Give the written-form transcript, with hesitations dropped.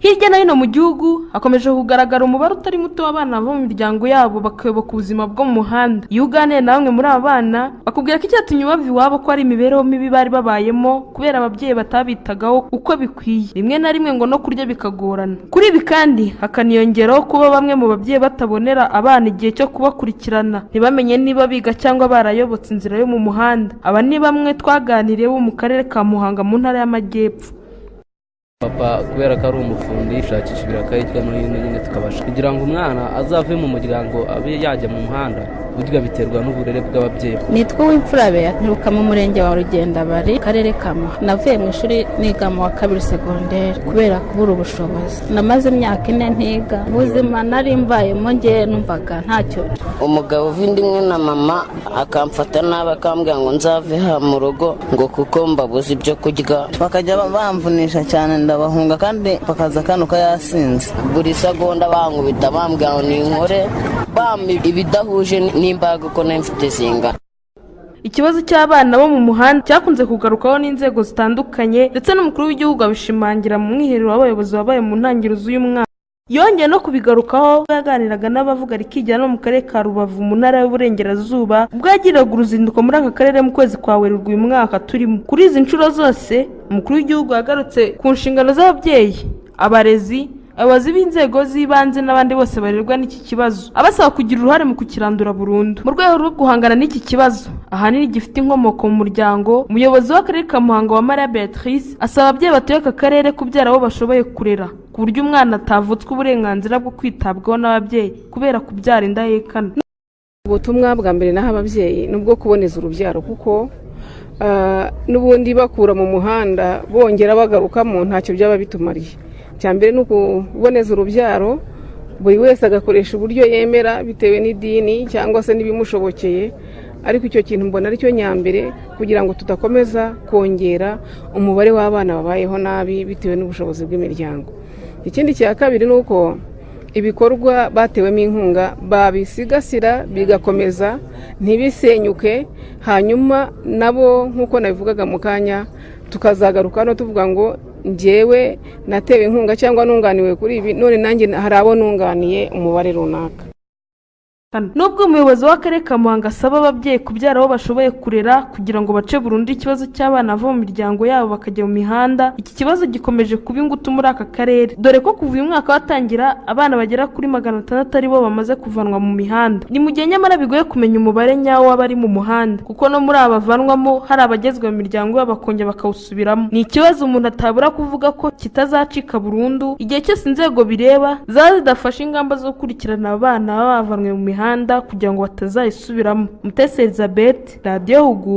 Hirya no hino mu gihugu hakomeje kugaragara umubare utari muto w'abana bava mu miryango yabo bakayoboka ubuzima bwo mu muhanda. Iyo uganiye na bamwe muri aba bana, bakubwira ko icyatumye bava iwabo ko ari imibereho mibi bari babayemo kubera ababyeyi batabitagaho uko bikwiye, rimwe na rimwe ngo no kurya bikagorana. Kuri ibi kandi hakaniyongeraho kuba bamwe mu babyeyi batabonera abana igihe cyo kubakurikirana, ntibamenye niba biga cyangwa barayobotse inzira yo mu muhanda. Aba ni bamwe twaganiriye bo mu karere ka Muhanga mu ntara y'Amajyepfo. Papa kubera ko ari umufundi yishakisha ibiraka hirya no hino nyine, tukabasha kugira ngo umwana azave mu muryango abe yajya mu muhanda. Burya biterwa n'uburere bw'ababyeyi. Nitwa Uwimfura Beya, nturuka mu murenge wa Rugendabari, karere ka Muhanga. Navuye mu ishuri niga mu wa kabiri segonderi kubera kubura ubushobozi. Namaze imyaka 4 ntiga. Ubuzima nari mbayemo ngewe numvaga ntacyo. Umugabo uva indi imwe na mama akamfata nabi, akambwira ngo nzave ha mu rugo, ngo kuko mbabuze ibyo kurya. Bakajya bamvunisha cyane, ndabahunga, kandi bakaza kanuka yasinze. Buri segonda bankubita, bambwira ngo ninkore, bampa ibidahuje n'imbaraga uko nari mfite zingana. Ikibazo cy'abana bo mu muhanda cyakunze kugarukwaho n'inzego zitandukanye, ndetse n'umukuru w'igihugu abishimangira mu mwiherero w'abayobozi wabaye mu ntangiriro z'uyu mwaka. Yongeye no kubigarukaho ubwo yaganiraga n'abavuga rikijyana no mu karere ka Rubavu mu ntara y'Uburengerazuba, ubwo yagiraga uruzinduko muri aka karere mu kwezi kwa Werurwe uyu mwaka turimo. Kuri izi nshuro zose, umukuru w'igihugu yagarutse ku nshingano z'ababyeyi, abarezi, abayobozi b'inzego z'ibanze n'abandi bose barerwa n'iki kibazo, abasaba kugira uruhare mu kukirandura burundu. Mu rwego rwo guhangana n'iki kibazo ahanini gifite inkomoko mu muryango, umuyobozi w'akarere ka Muhanga wa Maria Beatrice asaba ababyeyi batuye aka karere kubyara abo bashoboye kurera, ku buryo umwana atavutswa uburenganzira bwo kwitabwaho n'ababyeyi kubera kubyara indahekana. Ubutumwa bwa mbere naho ababyeyi ni ubwo kuboneza urubyaro, kuko n'ubundi bakura mu muhanda bongera bagarukamo ntacyo byaba bitumariye. Icya mbere ni ukuboneza urubyaro, buri wese agakoresha uburyo yemera bitewe n'idini cyangwa se n'ibimushobokeye, ariko icyo kintu mbona aricyo nyambere kugira ngo tudakomeza kongera umubare w'abana babayeho nabi bitewe n'ubushobozi bw'imiryango. Ikindi cya kabiri ni uko ibikorwa batewemo inkunga babisigasira bigakomeza ntibisenyuke, hanyuma nabo nk'uko nabivugaga mu kanya tukazagaruka hano tuvuga ngo njyewe natewe inkunga cyangwa nunganiwe kuri ibi, none nanjye hari abo nunganiye umubare runaka. Nubwo umuyobozi w'akarere ka Muhanga asaba ababyeyi kubyara abo bashoboye kurera kugira ngo bace burundu ikibazo cy'abana bava mu miryango yabo bakajya mu mihanda, iki kibazo gikomeje kuba ingutu muri aka karere, dore ko kuva uyu mwaka watangira abana bagera kuri 600 ari bo bamaze kuvanwa mu mihanda. Ni mu gihe nyamara bigoye kumenya umubare nyawo w'abari mu muhanda, kuko no muri aba bavanwamo hari abagezwe mu miryango yabo bakongera bakawusubiramo. Ni ikibazo umuntu atabura kuvuga ko kitazacika burundu igihe cyose inzego bireba zaba zidafashe ingamba zo gukurikirana abana baba bavanwe mu mihanda kugira ngo batazayisubiramo. Mutesi Elizabeth, Radiyo Huguka.